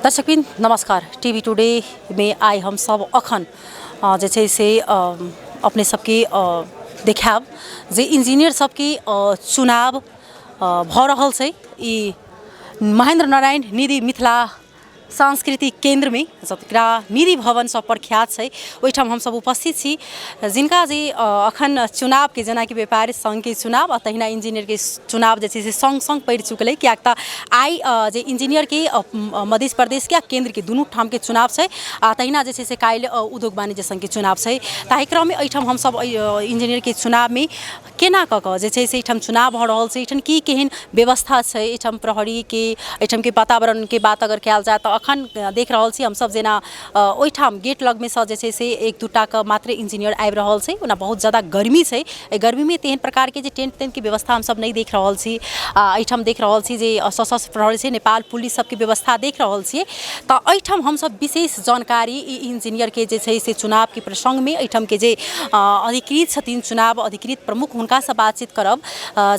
दर्शकबिन नमस्कार। TV today में आइ हम सब अखन जे छै से अपने सबके देखायब जे इंजीनियर सबके चुनाव भऽ रहल छै। ई महेंद्र नारायण निधि मिथिला सांस्कृतिक केन्द्रमे, जकरा निधि भवनसँ प्रख्यात छै, ओहिठाम हमसब उपस्थित छी। जिनका जे अखन चुनावके जेनाकि व्यापारी सङ्घके चुनाव आ तहिना इंजीनियरके चुनाव जे छै से सङ्ग सङ्ग पड़ि चुकलै, किएक तऽ आइ जे इंजीनियरके मध्य प्रदेशके आ केन्द्रके दुनू ठामके चुनाव छै आ तहिना जे छै से काल्हि उद्योग वाणिज्य सङ्घके चुनाव छै। ताहि क्रममे एहिठाम हमसब एहि इंजीनियरके चुनावमे केना कऽ कऽ जे छै से एहिठाम चुनाव भऽ रहल छै, एहिठाम की केहन व्यवस्था छै, एहिठाम प्रहरीके एहिठामके वातावरणके बात अगर कयल जाय तऽ अखन देख रहल छी हमसब जेना ओहिठाम गेट लगमे सँ जे छै से एक दू टाके मात्रे इंजीनियर आबि रहल छै। ओना बहुत जादा गर्मी छै, एहि गर्मीमे तेहन प्रकारके जे टेंट तेंटके व्यवस्था हमसब नहि देख रहल छी। आ एहिठाम देख रहल छी जे सशस्त्र प्रहरी छै, नेपाल पुलिस सबके व्यवस्था देख रहल छियै। तऽ एहिठाम हमसब विशेष जानकारी ई इंजीनियरके जे छै से चुनावके प्रसङ्गमे एहिठामके जे अधिकृत छथिन, चुनाव अधिकृत प्रमुख, हुनकासँ बातचीत करब।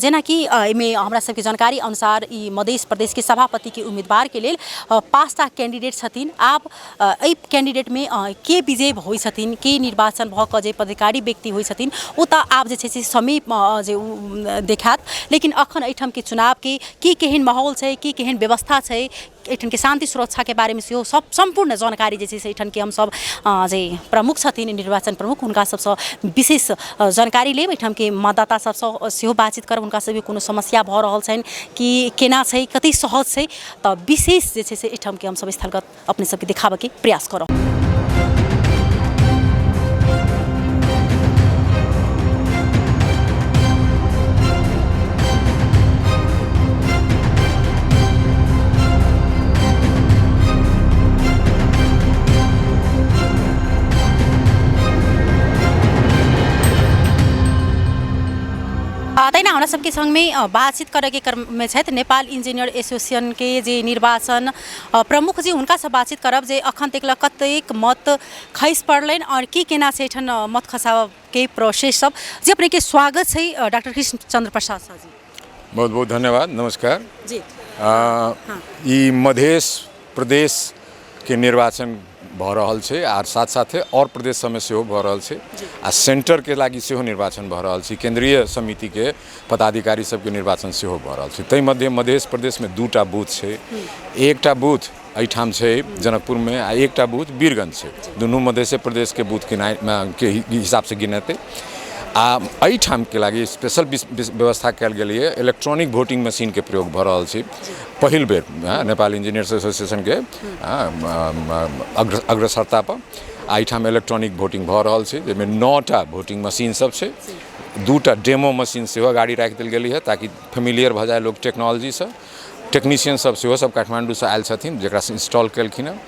जेनाकि एहिमे हमरा सबके जानकारी अनुसार ई मध्य प्रदेशके सभापतिके उम्मीदवारके लेल 5टा कैंडिडेट छथिन। आब एहि कैंडिडेटमे के विजयी होइ छथिन, के निर्वाचन भऽ कऽ जे पदाधिकारी व्यक्ति होइ छथिन, ओ तऽ आब जे छै से समय जे देखायत। लेकिन अखन एहिठामके चुनावके की केहन माहौल छै, की केहन व्यवस्था छै, एहिठामके शान्ति सुरक्षाके बारेमे सेहो सब सम्पूर्ण जानकारी जे छै से एहिठामके हमसब जे प्रमुख छथिन, निर्वाचन प्रमुख, हुनका सबसँ विशेष जानकारी लेब। एहिठामके मतदाता सबसँ सेहो बातचीत करब, हुनका सबके कोनो समस्या भऽ रहल छनि कि केना छै, कतेक सहज छै। तऽ विशेष जे छै से एहिठामके हमसब स्थलगत अपने सबके देखाबऽके प्रयास करब। तहिना हमरा सबके सङ्गमे बातचीत करैके क्रममे छथि नेपाल इंजीनियर एसोसिएशनके जे निर्वाचन प्रमुख जी, हुनकासँ बातचीत करब जे अखन तक कतेक मत खसि पड़लनि आओर की केना छै एहिठाम मत खसाबऽके प्रोसेस सब। जे अपनेके स्वागत छै डॉक्टर कृष्ण चंद्र प्रसाद शाह जी। बहुत बहुत धन्यवाद, नमस्कार जी। ई मधेश प्रदेशके निर्वाचन भऽ रहल छै आर साथ साथे आओर प्रदेश सबमे सेहो भऽ रहल छै आ सेंटरके लागि सेहो निर्वाचन भऽ रहल छै, केंद्रीय समितिके पदाधिकारी सबके निर्वाचन सेहो भऽ रहल छै। ताहि मध्य मधेश प्रदेशमे 2टा बूथ छै, एकटा बूथ एहिठाम छै जनकपुरमे आ एकटा बूथ वीरगंज छै। दुनू मधेशे प्रदेशके बूथ गिनाइ के हिसाबसँ गिनेतै। आ एहिठामके लागि स्पेशल व्यवस्था कयल गेलैए, इलेक्ट्रॉनिक वोटिंग मशीनके प्रयोग भऽ रहल छै पहिल बेर नेपाल इंजीनियर्स एसोसिएशनके अग्रसरतापर। आ एहिठाम इलेक्ट्रॉनिक वोटिंग भऽ रहल छै जाहिमे 9टा वोटिंग मशीन सब छै, 2टा डेमो मशीन सेहो गाड़ी राखि देल गेलै हँ ताकि फेमिलियर भऽ जाय लोक टेक्नोलॉजीसँ। टेक्नीशियन सब सेहो सब काठमाण्डूसँ आयल छथिन जकरा इंस्टॉल केलखिन हँ।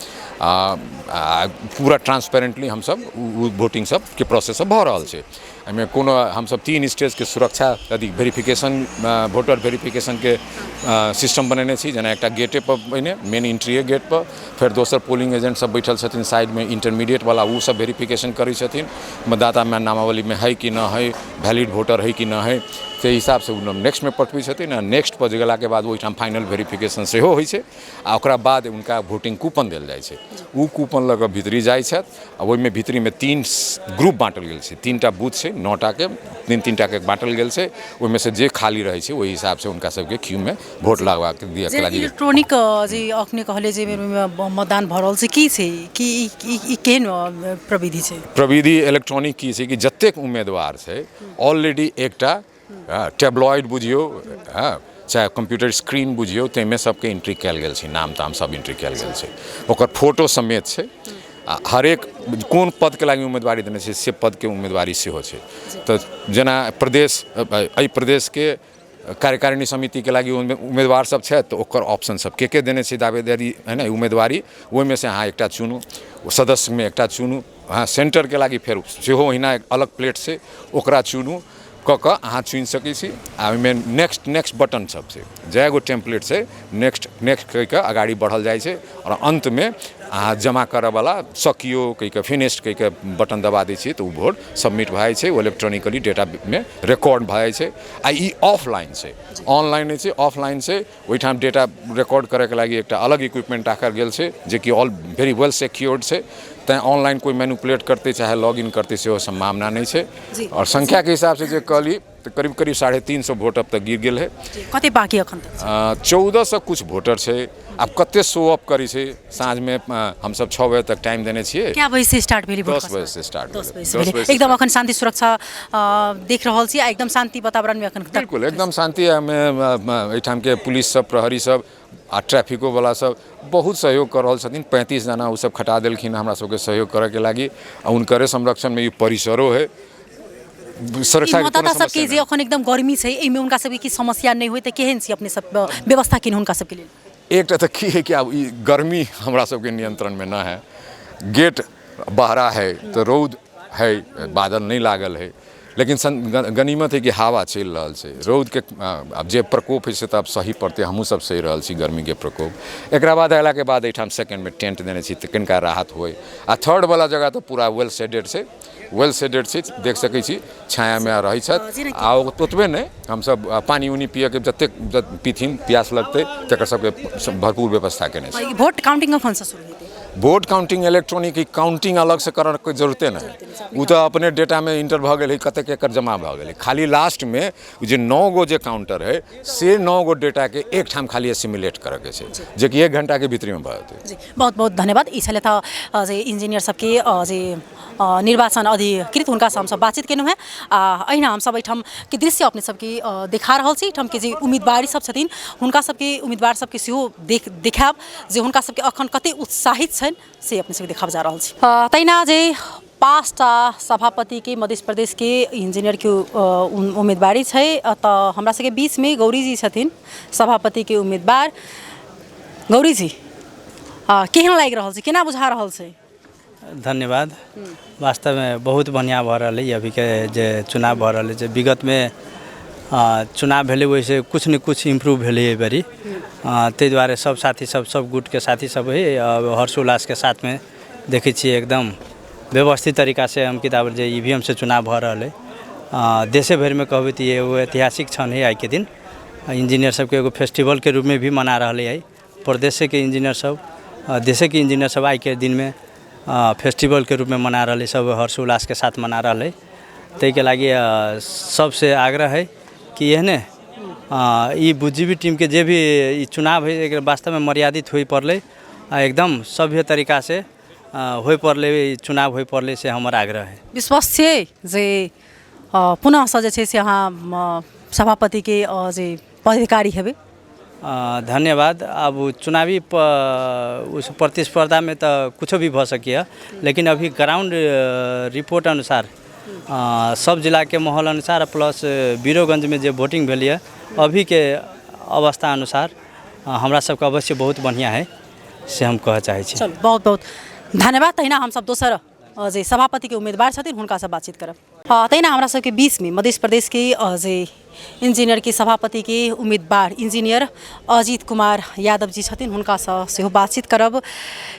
आ पूरा ट्रांसपेरेंटली हमसब ओ वोटिंग सबके प्रोसेस सब भऽ रहल छै। एहिमे कोनो हमसब 3 स्टेजके सुरक्षा अथी वेरिफिकेशन, वोटर वेरिफिकेशनके सिस्टम बनेने छी। जेना एकटा गेटे पर पहिने मेन एंट्रीए गेट पर, फेर दोसर पोलिंग एजेंट सब बैठल छथिन साइडमे इंटरमीडिएट वाला, ओ सब वेरिफिकेशन करै छथिन मतदातामे नामावलीमे है कि न है, वैलिड वोटर है कि न है, ताहि हिसाबसँ ओ नेक्स्टमे पठबै छथिन। आ नेक्स्ट पर गेलाके बाद ओहिठाम फाइनल वेरिफिकेशन सेहो होइ छै आ ओकरा बाद हुनका वोटिंग कूपन देल जाइ छै। ओ कूपन लऽ कऽ भीतरी जाइ छथि आ ओहिमे भीतरीमे 3 ग्रुप बाँटल गेल छै, 3टा बूथ छै, 9टाके 3-3टाके बाँटल गेल छै। ओहिमे से जे खाली रहै छै ओहि हिसाबसँ हुनका सबके क्यूमे वोट लगबाके दिअ लागि। इलेक्ट्रॉनिक जे अखने कहले जे मतदान भऽ रहल छै, की छै, की ई केहन प्रविधि छै? प्रविधि इलेक्ट्रॉनिक की छै कि जतेक उम्मीदवार छै ऑलरेडी एकटा टेब्लॉइड बुझियौ, चाहे कंप्यूटर स्क्रीन बुझियौ, ताहिमे सबके एंट्री कयल गेल छै, नाम ताम सब एंट्री कयल गेल छै, ओकर फोटो समेत छै। आ हरेक कोन पदके लागि उम्मीदवारी देने छै से पदके उम्मीदवारी सेहो छै। तऽ जेना प्रदेश एहि प्रदेशके कार्यकारिणी समितिके लागि उम्मीदवार सब छथि तऽ ओकर ऑप्शन सब के देने छै दावेदारी है ने उम्मीदवारी, ओहिमे से अहाँ एकटा चुनू, सदस्यमे एकटा चुनू। हँ, सेंटरके लागि फेर सेहो ओहिना अलग प्लेट छै, ओकरा चुनू। कऽ कऽ अहाँ चुनि सकै छी। आ ओहिमे नेक्स्ट नेक्स्ट बटन सब छै, जए गो टेम्पलेट छै नेक्स्ट नेक्स्ट कहि कऽ अगाड़ी बढ़ल जाइ छै आओर अन्तमे अहाँ जमा करऽवला सकियो कहि कऽ फिनिश्ड कहि कऽ बटन दबा दै छियै तऽ ओ वोट सबमिट भऽ जाइ छै। ओ इलेक्ट्रॉनिकली डेटामे रिकॉर्ड भऽ जाइ छै। आ ई ऑफलाइन छै, ऑनलाइन नहि छै, ऑफलाइन छै। ओहिठाम डेटा रिकॉर्ड करैके लागि एकटा अलग इक्विपमेंट राखल गेल छै, जेकि ऑल वेरी वेल सिक्योर्ड छै। तैँ ऑनलाइन कोइ मैनिपुलेट करतै चाहे लॉग इन करतै सेहो सम्भावना नहि छै। आओर संख्याके हिसाबसँ जे कहली तऽ करीब करीब 350 वोट अब तक गिर गेल है। कते बाकी अखन तक? 1400 कुछ वोटर छै। आब कते शो अप करै छै साँझमे, हमसब 6 बजे तक टाइम देने छियै। क्या बजे से स्टार्ट भेलै? 10 बजे से स्टार्ट। 10 बजे से भेलै। एकदम अखन शान्ति सुरक्षा देख रहल छी आ एकदम शान्ति वातावरणमे अखन तक? बिल्कुल एकदम शान्ति। एहिठामके पुलिस सब, प्रहरी सब आ ट्रैफिको वाला सब बहुत सहयोग कऽ रहल छथिन। 35 जना ओ सब खटा देलखिन हमरा सबके सहयोग करऽके लागि आ हुनकरे संरक्षणमे ई परिसरो है। सुरक्षा मतदाता सबके जे अखन एकदम गर्मी छै एहिमे हुनका सबके की समस्या नहि होय तऽ केहन छी अपने सब व्यवस्था केने हुनका सबके लेल? एकटा तऽ की है कि आब ई गर्मी हमरा सबके नियंत्रणमे न है। गेट बहरा है तऽ रौद है, बादल नहि लागल है, लेकिन गनीमत है कि हवा चलि रहल छै। रौदके आब जे प्रकोप है से तऽ आब सही पड़तै, हमहूँ सब सहि रहल छी गर्मीके प्रकोप। एकरा बाद अयलाके बाद एहिठाम सेकेंडमे टेंट देने छी तऽ कनिका राहत होइ। आ थर्ड वाला जगह तऽ पूरा वेल शेडेड छै, वेल शेडेड छै, देख सकै छी छायामे रहै छथि। आ ओतबे नहि, हमसब पानि उनी पियऽके जतेक पीथिन प्यास लगतै तकर सबके भरपूर व्यवस्था केने छी। वोट काउंटिंग कखनसँ शुरू हेतै? वोट काउंटिंग इलेक्ट्रॉनिक काउंटिंग अलगसँ करऽके जरूरते नहि है, ओ तऽ अपने डेटामे इंटर भऽ गेल है, कतेक एकर जमा भऽ गेलै। खाली लास्टमे जे 9 गो जे काउंटर है से 9 गो डेटाके एकठाम खाली एसिमुलेट करऽके छै, जेकि 1 घंटाके भीतरीमे भऽ जेतै। जी बहुत बहुत धन्यवाद। ई छलथि जे इंजीनियर सबके जे निर्वाचन अधिकृत, हुनकासँ हमसब बातचीत केलहुँ हेँ। आ एहिना हमसब एहिठामके दृश्य अपने सबके देखा रहल छी। एहिठामके जे उम्मीदवारी सब छथिन हुनका सबके उम्मीदवार सबके सेहो देखायब जे हुनका सबके अखन कतेक उत्साहित छनि से अपने सबके देखाब जा रहल छी। तहिना जे 5टा सभापतिके मध्य प्रदेशके इंजीनियरके उम्मीदवारी छै तऽ हमरा सबके बीचमे गौरीजी छथिन सभापतिके उम्मीदवार। गौरीजी, केहन लागि रहल छै, केना बुझा रहल छै? धन्यवाद। वास्तवमे बहुत बढ़िआँ भऽ रहल है अभीके जे चुनाव भऽ रहल है। जे विगतमे चुनाव भेलै ओहिसँ किछु ने किछु इम्प्रूव भेलै एहि बेरी, ताहि दुआरे सब साथी सब सब गुटके साथी सब है हर्षोल्लासके साथमे देखै छियै एकदम व्यवस्थित तरीकासँ हम किताब जे EVM से चुनाव भऽ रहल है। देशे भरिमे कहबै तऽ एगो ऐतिहासिक क्षण है आइके दिन। इंजीनियर सबके एगो फेस्टिवलके रूपमे भी मना रहलै है। प्रदेशेके इंजीनियर सब, देशेके इंजीनियर सब आइके दिनमे फेस्टिवलके रूपमे मना रहलै, सब हर्षोल्लासके साथ मना रहलै। ताहिके लागि सबसँ आग्रह है कि एहने ई बुद्धिजीवी टीमके जे भी ई चुनाव है एकर वास्तवमे मर्यादित होइ पड़लै आ एकदम सभ्य तरीकासँ होइ पड़लै, ई चुनाव होइ पड़लै, से हमर आग्रह है। विश्वास छियै जे पुनःसँ जे छै से अहाँ सभापतिके जे पदाधिकारी हेबै? धन्यवाद। आब चुनावी उस प्रतिस्पर्धामे तऽ कुछो भी भऽ सकैए, लेकिन अभी ग्राउंड रिपोर्ट अनुसार सब जिलाके माहौल अनुसार प्लस बीरोगंजमे जे वोटिंग भेल यऽ अभीके अवस्था अनुसार हमरा सबके अवश्य बहुत बढ़िआँ है से हम कहऽ चाहै छी। चलू, बहुत बहुत धन्यवाद। तहिना हमसब दोसर जे सभापतिके उम्मीदवार छथिन हुनकासँ बातचीत करब। तहिना हमरा सबके बीचमे मध्य प्रदेशके जे इंजीनियरके सभापतिके उम्मीदवार इंजीनियर अजीत कुमार यादव जी छथिन, हुनकासँ सेहो बातचीत करब।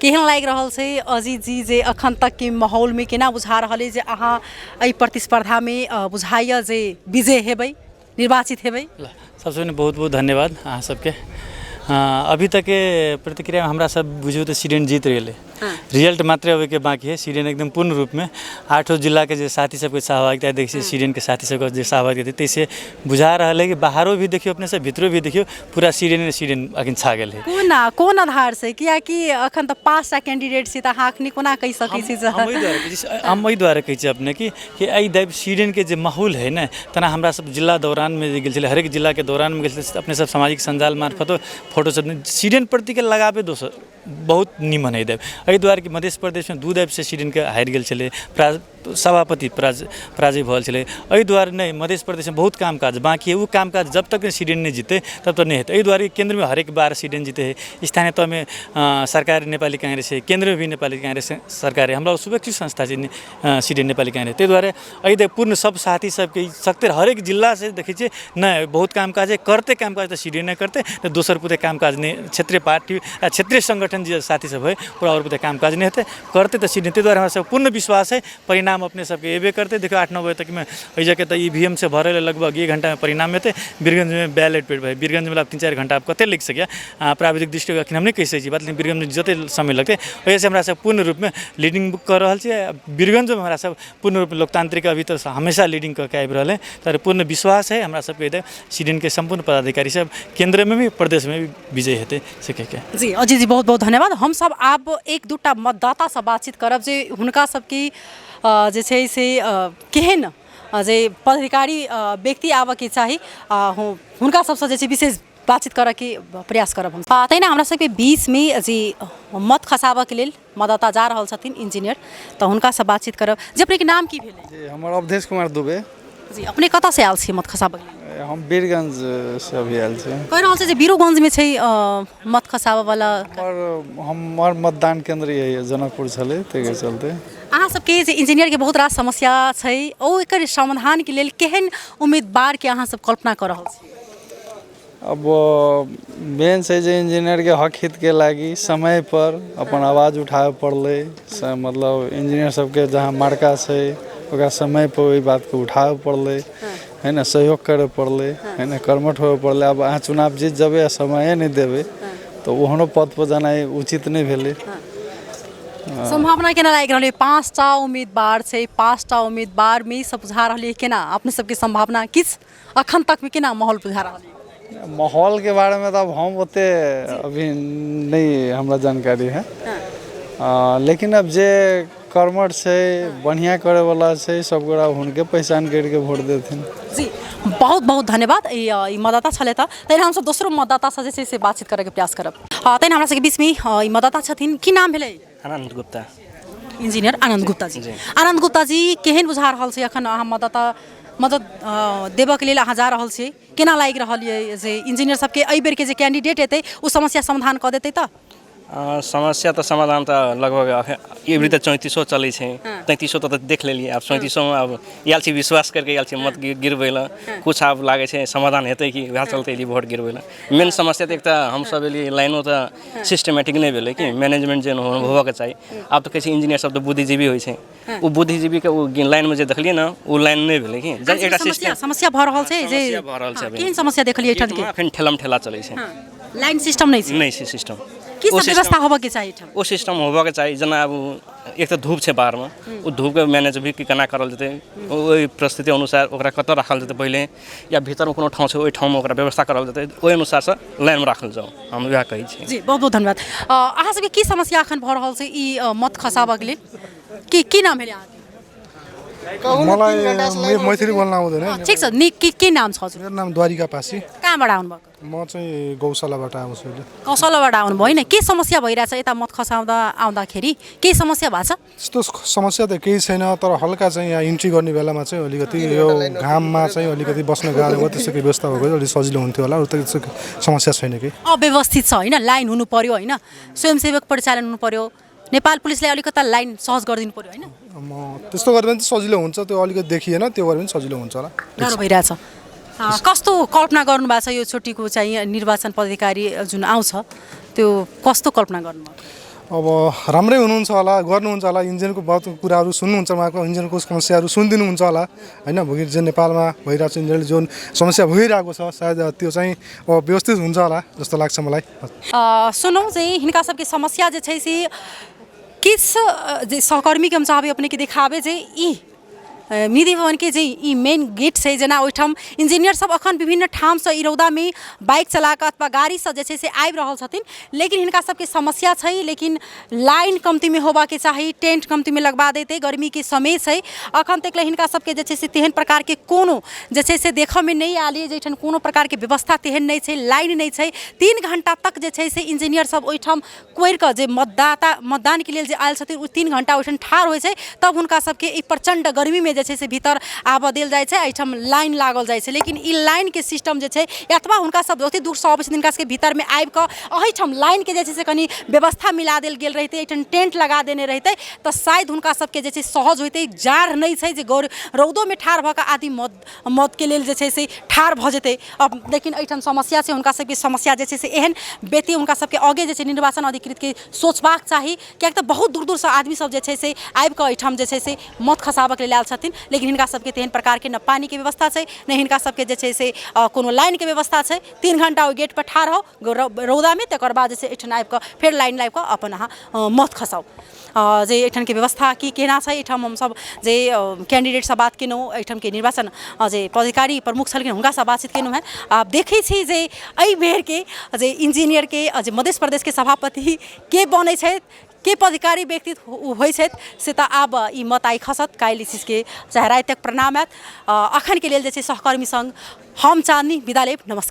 केहन लागि रहल छै अजीत जी जे अखन तकके माहौलमे केना बुझा रहल अइ जे अहाँ एहि प्रतिस्पर्धामे बुझाइए जे विजय हेबै, निर्वाचित हेबै? सबसँ पहिने बहुत बहुत धन्यवाद अहाँ सबके। अभी तकके प्रतिक्रिया हमरा सब बुझियौ तऽ सीडेन जीत गेलै, रिजल्ट मात्र अबैके बाँकी है। सीडेन एकदम पूर्ण रूपमे 8 जिलाके जे साथी सबके सहभागिता देखै छियै, सीडेनके साथी सबके जे सहभागिता ताहिसँ बुझा रहल है कि बाहरो भी देखियौ अपने सब, भीतरो भी देखियौ, पूरा सीडेन सीडेन अखन छा गेल है। कोना कोन आधार से? कियाकि अखन तऽ 5टा कैंडिडेट छी तऽ अहाँ अखनी कोना कहि सकै छी? हम एहि दुआरे कहै छी अपने कि एहि दैव सीडेनके जे माहौल है ने, तेना हमरा सब जिला दौरानमे जे गेल छलै, हरेक जिलाके दौरानमे गेल छलै, अपने सब सामाजिक सञ्जाल मार्फत फोटो सब सीडेन प्रतिके लगाबे दोसर बहुत निमन है दैव। एहि दुआरे कि मध्य प्रदेशमे 2 दैवसँ सीडेनके हारि गेल छलै, सभापति पराजय भऽ छलै। एहि दुआरे नहि मध्य प्रदेशमे बहुत काम काज बाँकी है, ओ काम काज जब तक सीडेन नहि जीतै तब तक नहि हेतै। एहि दुआरे केन्द्रमे हरेक बार सीडेन जीते है, स्थानीय तहमे सरकार नेपाली काङ्ग्रेस है, केन्द्रमे भी नेपाली काङ्ग्रेस सरकार है, हमरा शुभेच्छुक संस्था छै सीडेन नेपाली काङ्ग्रेस। ताहि दुआरे एहि पूर्ण सब साथी सबके सकते हरेक जिल्लासँ देखै छियै नहि बहुत काम काज है, करतै काम काज तऽ सीडेन नहि करतै, तऽ दोसर पुते काम काज नहि, क्षेत्रीय पार्टी आ क्षेत्रीय सङ्गठन जे साथी सब है ओकरा आओर पुते काम काज नहि हेतै, करतै तऽ सीडेन। ताहि दुआरे हमरा सब पूर्ण विश्वास है परिणाम अपने सबके एबे करतै। देखियौ 8-9 बजे तकमे एहि जगह तऽ EVM से भरल लगभग 1 घण्टामे परिणाम हेतै। वीरगंजमे बैलेट पेपर है, वीरगंजमे आब 3-4 घण्टा आब कते लागि सकैए, प्राविधिक दृष्टिको अखन हम नहि कहि सकै छी बात, लेकिन वीरगंजमे जते समय लगतै ओहिसँ हमरा सब पूर्ण रूपमे लीडिंग कऽ रहल छियै। वीरगंजमे हमरा सब पूर्ण रूपमे लोकतांत्रिक अभी तऽ हमेशा लीडिंग कऽ के आबि रहल है, तर पूर्ण विश्वास है हमरा सबके इधर सीडेनके सम्पूर्ण पदाधिकारी सब केन्द्रमे भी प्रदेशमे भी विजय हेतै से कहिके। जी अजीत जी बहुत बहुत धन्यवाद। हमसब आब 1-2 मतदातासँ बातचीत करब जे हुनका सबके जे छै से केहन जे पदाधिकारी व्यक्ति आबऽके चाही, हुनका सबसँ जे छै विशेष बातचीत करऽके प्रयास करब हम। तहिना हमरा सबके बीचमे जे मत खसाबऽके लेल मतदाता जा रहल छथिन इंजीनियर, तऽ हुनकासँ बातचीत करब। जे अपनेके नाम की भेलै? जी हमर अवधेश कुमार दुबे। जी अपने कतऽसँ आयल छी मत खसाबऽके लेल? हम वीरगंजसँ अभी आयल छी। कहि रहल छै जे वीरोगंजमे छै मत खसाबऽवला। हमर मतदान केन्द्र यही जनकपुर छलै, ताहिके चलते। अहाँ सबके जे इंजीनियरके बहुत रास समस्या छै, ओ एकर समाधानके लेल केहन उम्मीदवारके अहाँ सब कल्पना कऽ रहल छी? अब मेन छै जे इंजीनियरके हक हितके लागि समय पर अपन आवाज उठाबे पड़लै। मतलब इंजीनियर सबके जहाँ मार्का छै ओकरा समय पर ओहि बातके उठाबे पड़लै है ने, सहयोग करे पड़लै है ने, कर्मठ होबे पड़लै। आब अहाँ चुनाव जीत जेबै आ समये नहि देबै तऽ ओहनो पद पर जेनाइ उचित नहि भेलै। सम्भावना केना लागि रहल है? 5टा उम्मीदवार छै, 5टा उम्मीदवारमे सब बुझा रहल है केना अपने सबके सम्भावना किछु अखन तकमे केना माहौल बुझा रहल है? माहौल के बारे में तो अब हम ओते अभी नहीं हमरा जानकारी है, लेकिन अब जे कर्मठ छै बढ़िया करे वाला छै सब गोरा हुनके पहचान करके वोट देथिन। जी बहुत बहुत धन्यवाद। ई मतदाता छलै तऽ तहिना हमसब दोसरो मतदातासँ जे छै से बातचीत करैके प्रयास करब। तहिना हमरा सबके बीचमे ई मतदाता छथिन, की नाम भेलै? आनन्द गुप्ता। इंजीनियर आनन्द गुप्ता जी। आनन्द गुप्ता जी केहन बुझा रहल छै अखन अहाँ मतदाता मदद देबऽके लेल अहाँ जा रहल छी, केना लागि रहल यऽ जे इंजीनियर सबके एहि बेरके जे कैंडिडेट एतै ओ समस्या समाधान कऽ देतै? तऽ समस्या तऽ समाधान तऽ लगभग एबरी तऽ 34 चलै छै, 33 तऽ देख लेलियै, आब 34मे आब आयल छी विश्वास करके आयल छी मत गिरबै लए, कुछ आब लागै छै समाधान हेतै कि वएह चलते एलियै वोट गिरबै लए। मेन समस्या तऽ एकटा हमसब एलियै लाइनो तऽ सिस्टमेटिक नहि भेलै कि मैनेजमेंट जे होबऽके चाही। आब तऽ कहै छै इंजीनियर सब तऽ बुद्धिजीवी होइ छै, ओ बुद्धिजीवीके ओ लाइनमे जे देखलियै ने ओ लाइन नहि भेलै कि एकटा सिस्टम समस्या भऽ रहल छै, जे भऽ रहल छै केहन समस्या देखलियै एहिठाम? एखन ठेलम ठेला चलै छै, लाइन सिस्टम नहि छै, नहि छै सिस्टम। की सब व्यवस्था होबऽके चाही एहिठाम? ओ सिस्टम होबऽके चाही, जेना आब एक तऽ धूप छै बाहरमे, ओ धूपके मैनेज भी केना करल जेतै, ओहि परिस्थिति अनुसार ओकरा कतऽ राखल जेतै पहिले, या भीतरमे कोनो ठाउँ छै ओहि ठाउँमे ओकरा व्यवस्था करल जेतै, ओहि अनुसारसँ लाइनमे राखल जाउ, हम वएह कहै छी। जी बहुत बहुत धन्यवाद। अहाँ सबके की समस्या एखन भऽ रहल छै ई मत खसाबऽके लेल? की की नाम भेलै अहाँके? मलाई मैथिली बोल्न आउँदैन। ठिक छ, नि के नाम छ हजुर? मेरो नाम द्वारिका पासी। कहाँबाट आउनुभएको? म चाहिँ गौशालाबाट आउँछु। गौशालाबाट आउनुभयो होइन? के समस्या भइरहेछ यता मत खसाउँदा आउँदाखेरि, केही समस्या भएको छ? त्यस्तो समस्या त केही छैन, तर हल्का चाहिँ यहाँ इन्ट्री गर्ने बेलामा चाहिँ अलिकति यो घाममा चाहिँ अलिकति बस्न गाह्रो भयो, त्यस्तो केही व्यवस्था भएको अलिक सजिलो हुन्थ्यो होला, अरू त त्यस्तो समस्या छैन केही। अव्यवस्थित छ होइन, लाइन हुनु पर्यो होइन, स्वयंसेवक परिचालन हुनु पर्यो, नेपाल पुलिसले अलिकता लाइन सहज गरिदिनु पर्यो होइन? म त्यस्तो गऱ्यो भने चाहिँ सजिलो हुन्छ, त्यो अलिकति देखिएन त्यो गऱ्यो भने सजिलो हुन्छ होला। गाह्रो भइरहेछ। कस्तो कल्पना गर्नुभएको छ यो चोटिको चाहिँ निर्वाचन पदाधिकारी जुन आउँछ त्यो कस्तो कल्पना गर्नुभएको? अब राम्रै हुनुहुन्छ होला, गर्नुहुन्छ होला, इन्जिनको बहुत कुराहरू सुन्नुहुन्छ, उहाँको इन्जिनको समस्याहरू सुनिदिनुहुन्छ होला होइन। भोलि जुन नेपालमा भइरहेको छ इन्जिनले जुन समस्या भइरहेको छ सायद त्यो चाहिँ अब व्यवस्थित हुन्छ होला जस्तो लाग्छ मलाई। सुनौँ चाहिँ हिनका सबके समस्या जे छै से किछु जे सहकर्मीके हम चाहबै अपनेके देखाबे जे ई निधि भवनके जे ई मेन गेट छै, जेना ओहिठाम इंजीनियर सब अखन विभिन्न ठामसँ ई रौदामे बाइक चला कऽ अथवा गाड़ीसँ जे छै से आबि रहल छथिन, लेकिन हिनका सबके समस्या छै। लेकिन लाइन कमतीमे होबाके चाही, टेंट कमतीमे लगबा देतै। गर्मीके समय छै, अखन तक ले हिनका सबके जे छै से तेहन प्रकारके कोनो जे छै से देखऽमे नहि आयल अइ, जाहिठाम कोनो प्रकारके व्यवस्था तेहन नहि छै, लाइन नहि छै। 3 घण्टा तक जे छै से इंजीनियर सब ओहिठाम कोरि कऽ जे मतदाता मतदानके लेल जे आयल छथिन, ओ 3 घण्टा ओहिठाम ठाढ़ होइ छै, तब हुनका सबके ई प्रचण्ड गर्मीमे जे छै से भीतर आबऽ देल जाइ छै। एहिठाम लाइन लागल जाइ छै, लेकिन ई लाइनके सिस्टम जे छै, एतबा हुनका सब ओतेक दूरसँ अबै छथिन, हिनका सबके भीतरमे आबि कऽ एहिठाम लाइनके जे छै से कनि व्यवस्था मिला देल गेल रहितै, एहिठाम टेंट लगा देने रहितै, तऽ शायद हुनका सबके जे छै सहज होइतै। जाड़ नहि छै जे गौर रौदोमे ठाढ़ भऽ कऽ आदमी मतके लेल जे छै से ठाढ़ भऽ जेतै अब, लेकिन एहिठाम समस्या छै। हुनका सबके समस्या जे छै से एहन व्यक्ति हुनका सबके आगे जे छै निर्वाचन अधिकृतके सोचबाक चाही, किएक तऽ बहुत दूर दूरसँ आदमी सब जे छै से आबि कऽ एहिठाम जे छै से मत खसाबऽके लेल आयल छथिन, लेकिन हिनका सबके तेहन प्रकारके ने पानिके व्यवस्था छै, ने हिनका सबके जे छै से कोनो लाइनके व्यवस्था छै। 3 घण्टा ओहि गेटपर ठाढ़ होउ रौदामे, तकर बाद जे छै एहिठाम आबि कऽ फेर लाइन लागि कऽ अपन अहाँ मत खसाउ। जे एहिठामके व्यवस्था की केना छै, एहिठाम हमसब जे कैंडिडेटसँ बात केलहुँ, एहिठामके निर्वाचन जे पदाधिकारी प्रमुख छलखिन हुनकासँ बातचीत केलहुँ हेँ। आब देखै छी जे एहि बेरके जे इंजीनियरके जे मध्य प्रदेशके सभापति के बनै छथि, के पदाधिकारी व्यक्ति होइ छथि, से तऽ आब ई मत आइ खसत, काल्हि ई चीजके चाहे राति तक परिणाम आयत। अखनके लेल जे छै सहकर्मी सङ्ग हम चाँदनी विदा लेब। नमस्कार।